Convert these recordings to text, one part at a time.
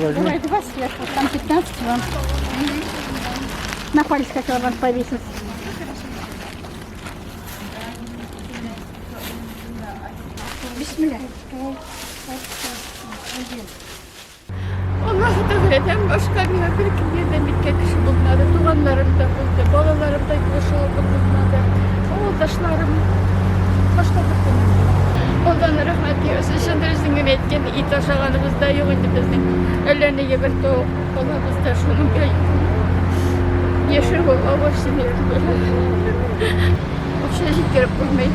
Давай два сверху, там 15 вам. На палец хотела вам повесить. Бисмилла. Аллаһы Тәгаләдән башка миңа беркем ярдәм иткән кеше булмады. Туганнарым да булды, балаларым да булыша булмады. Авылдашларым башка беркем. Аллаһның рәхмәте яусын. Чын дөресен генә әйткәндә, ит ашаганыбыз да юк инде безнең. Әллә нигә бер тавык балабыз да шуның белән яшәү авыр җиңел түгел. Акча җиткереп булмый.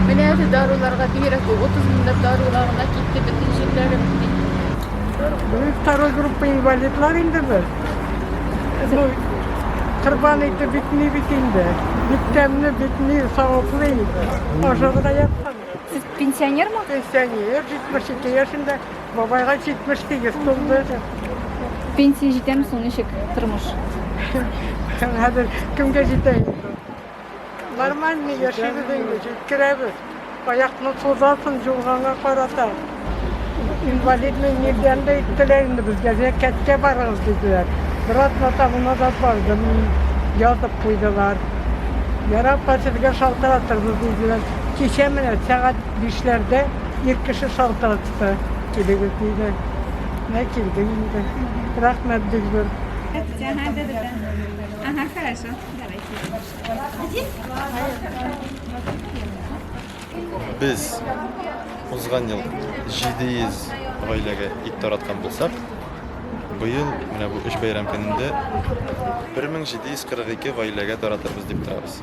Менә әле даруларга бигрәк күп, 30 меңләп даруга гына китте бөтен җирләрем. Без второй группа инвалидлар инде без. Ну, корбан ите бик ни бит инде. Бик тәмле, бик ни, саваплы инде. Ашарга яткан. Сез пенсионермы? Пенсионер, 72 яшендә, бабайга 78 тулды. Пенсия җитәме соң, ничек тормыш? Хәзер кемгә җитә инде? Нормально яшибез инде, җиткерәбез. Аякны сузасың юрганга карата. Инвалидный нидән дә иттеләр инде безгә, зәкәткә барыгыз диделәр. Бер атна тому назад бардым, язып куйдылар. Ярар, апа, сезгә шалтыратырбыз диделәр. Кичә менә сәгать бишләрдә ир кеше шалтыратты, килегез диде. Менә килдек инде. Рәхмәт бик зур. Ага, да, да, да. Ага, хорошо. Без узган ел 700 гаиләгә ит тараткан булсак, быел менә бу өч бәйрәм көнендә 1742 гаиләгә таратырбыз дип торабыз.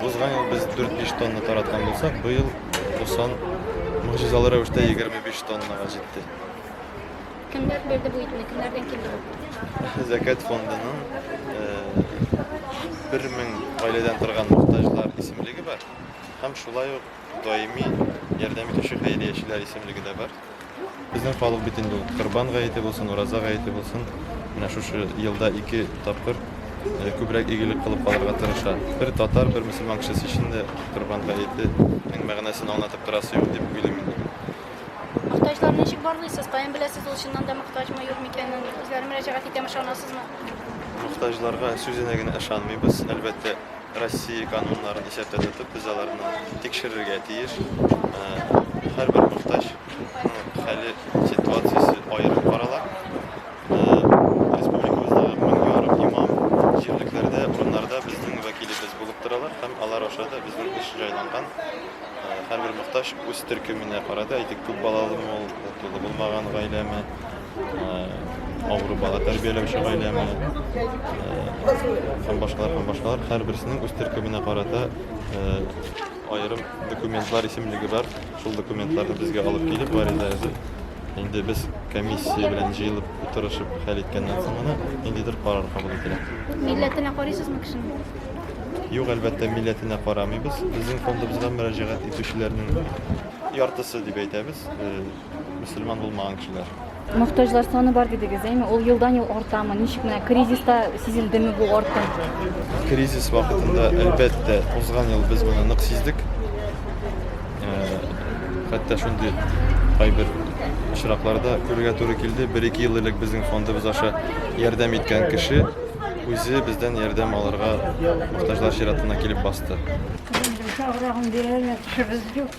Узган ел без 4-5 тонна тараткан булсак, быел бу сан могҗизалы рәвештә 25 тоннага җитте. Кемнәр бирде бу итне? Кемнәрдән килде бу? Зәкәт фондының 1000 гаиләдән торган мохтаҗлар исемлеге бар һәм шулай ук даими ярдәм итүче хәйриячеләр исемлеге дә бар. Безнең халык бит инде ул Корбан гаете булсын, Ураза гаете булсын, менә шушы елда ике тапкыр күбрәк игелек кылып калырга тырыша. Бер татар, бер мөселман кешесе өчен дә Корбан гаетенең мәгънәсен аңлатып торасы юк дип уйлыйм инде. Мохтаҗларны ничек барлыйсыз? Каян беләсез ул чыннан да мохтаҗмы, юк микәнен? Үзләре мөрәҗәгать итәме, ышанасызмы? Мохтаҗларга сүзенә генә ышанмыйбыз. Әлбәттә, Россия кануннарын исәптә тотып, без аларны тикшерергә тиеш. Һәрбер мохтаҗның хәле, ситуациясе аерым карала. Республикабыздагы 1500 имам җирлекләрдә, урыннарда безнең вәкилебез булып торалар һәм алар аша да безнең эш җайланган. Һәрбер мохтаҗ үз төркеменә карата, әйтик, күп балалымы ул, тулы булмаган гаиләме, авыру бала тәрбияләүче гаиләме, һәм башкалар, һәм башкалар. Һәрберсенең үз төркеменә карата аерым документлар исемлеге бар. Шул документларны безгә алып килеп, гариза язып, инде без комиссия белән җыелып утырышып хәл иткәннән соң гына ниндидер карар кабул ителә. Милләтенә карыйсызмы кешенең? Юк, әлбәттә, милләтенә карамыйбыз. Безнең фондыбызга мөрәҗәгать итүчеләрнең яртысы дип әйтәбез, мөселман булмаган кешеләр. Мохтаҗлар саны бар дидегез, әйме? Ул елдан-ел артамы? Ничек менә кризиста сизелдеме бу артым? Кризис вакытында, әлбәттә, узган ел без моны нык сиздек. Хәтта шундый кайбер очракларда күрергә туры килде. Бер-ике ел элек безнең фондыбыз аша ярдәм иткән кеше үзе бездән ярдәм алырга мохтаҗлар чиратына килеп басты. Йомшаграгын бирәләр, кешебез юк.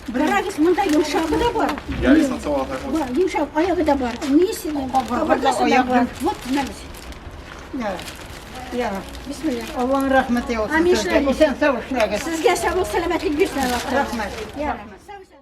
Карагыз, монда йомшагы да бар. Бар, йомшак аягы да бар. Нисе, кабыргасы да бар. Вот, мәгез. Я. Я. Бисмилла. Алланың рәхмәте яусын. Амин, Сезгә. шулай Исән сау эшләгез. Сезгә саулык, сәламәтлек бирсен Аллаһ. Рәхмәт. Я, рәхмәт.